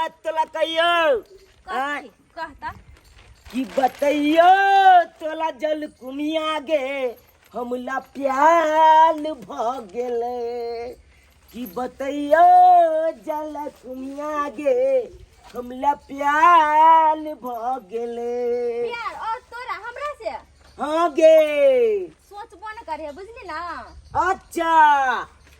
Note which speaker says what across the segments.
Speaker 1: बात तोला कहियो। आँय,
Speaker 2: कथी कहता?
Speaker 1: की बतैयो तोला जल कुमिया गे, हमला प्याल भ गेलै। की बतैयो जल कुमिया गे, हमला प्याल भ गेलै।
Speaker 2: प्यार और तोरा हमरा से?
Speaker 1: हाँ गे।
Speaker 2: सोचबो न करे, बुझली ना?
Speaker 1: अच्छा,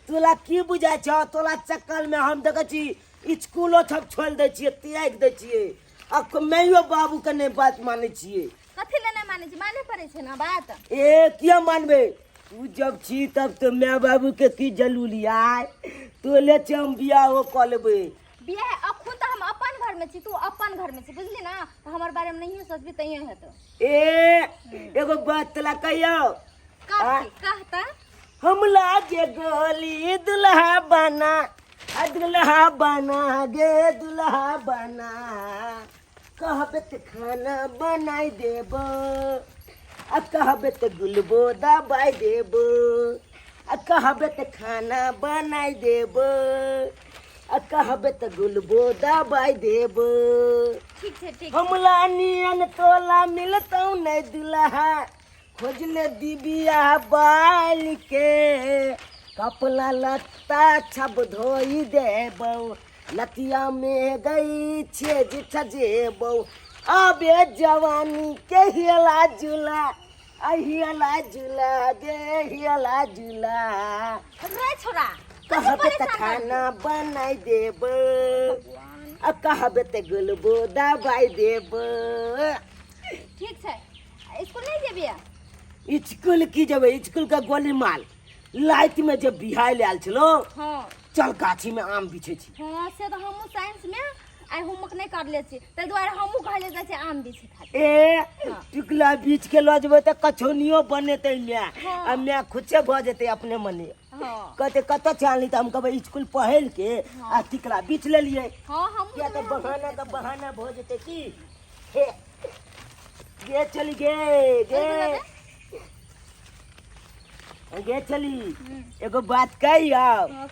Speaker 1: तोला की बुझाइ छौ? तोला चक्कर में हम देखै छी स्कूलो सब छोड़ि दै छियै, त्यागि दै छियै, आ माइयो बाबू के नहि बात मानै छियै।
Speaker 2: कथी ले नहि मानै छी? माने पड़ै छै ना बात।
Speaker 1: ए, किया मानबै? तू जब छी तब तो माय बाबू के की जरूरी आय? तोले छै हम बियाहो कऽ लेबै।
Speaker 2: बियाह अखुन तऽ हम अपन घर में छी, तू अपन घर में छी, बुझली ना? तऽ हमर बारे में नहियो सोचबी तैयो हेतौ।
Speaker 1: ए, एगो बात तोला कहियौ?
Speaker 2: कथी कहता?
Speaker 1: हमला जे गोली दुल्हा बना, आ दुल्हा बना गे, दुल्हा बना। कहबे तऽ खाना बनाइ देब, आ कहबे तऽ गुलबो दबाइ देब, आ कहबे तऽ खाना बनाइ देब, आ कहबे तऽ गुलबो दबाइ देब।
Speaker 2: ठीक छै, ठीक।
Speaker 1: हमला नियन तोला मिलतौ नहि दुल्हा, खोजले दिबिया बाल के। कपड़ा लत्ता छब धोई देबौ, लतिया में गई छे छजेबौ। अबे जवानी के हियला जुला, आ हियला जुला गे, हियला जुला।
Speaker 2: रे छोरा,
Speaker 1: कहबे तऽ खाना बनाइ देब, आ कहबे तऽ गुलबो दबाइ देब।
Speaker 2: ठीक छै, स्कूल नहीं जेबी?
Speaker 1: स्कूल की जेबै? स्कूल के गोली माल राति में जे बिहाय आयल छलो।
Speaker 2: हाँ।
Speaker 1: चल, गाछी में आम बिछै छी।
Speaker 2: हाँ, से तऽ हमहूँ साइंस में आइ होमवर्क नहि करले छी, ताहि दुआरे हमहूँ कहले जाइ छी आम बिछे खातिर।
Speaker 1: ए, टिकला बीछ के लऽ जेबै तऽ कछौनियो बनेतै माय।
Speaker 2: हाँ।
Speaker 1: आ माय खुचे भऽ जेतै अपने मने।
Speaker 2: हाँ।
Speaker 1: कहते कतऽ छै आनली? तऽ हम कहबै स्कूल पढ़ि के आ टिकला बीछ लेलियै।
Speaker 2: हाँ, हमहूँ।
Speaker 1: किया तऽ बहाना के बहाना भऽ जेतै की। हे गे, चली गे गे गे, चली, एगो बात कहियौ?
Speaker 2: हाँ,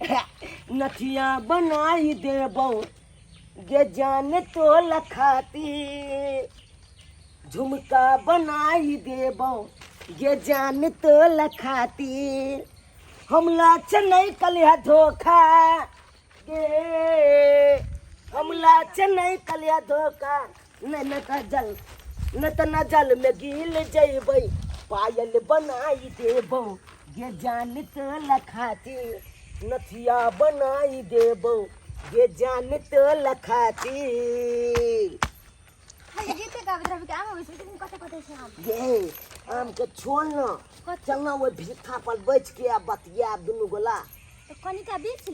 Speaker 2: कह।
Speaker 1: नथिया बनाई देबौ गे जान तोला खातिर, झुमका बनाई देबौ गे जान तोला खातिर। हमला चनै कलिया धोखा गे, हमला चनै कलिया धोखा। न न त जल न त न जल में गिल जइबै, पायल बनाई देबौ गे जान तोला खातिर, नथिया बनाई देबौ गे जान तोला खातिर।
Speaker 2: खाली गीते गाबैत रहबै कि आम अबै छै? कतऽ कतऽ छै आम?
Speaker 1: गे, आम के छोड़ न, चलना ओहि भिट्ठा पर बैठ के आ बतियाब दुनू गोला।
Speaker 2: तऽ कनिका बीछ।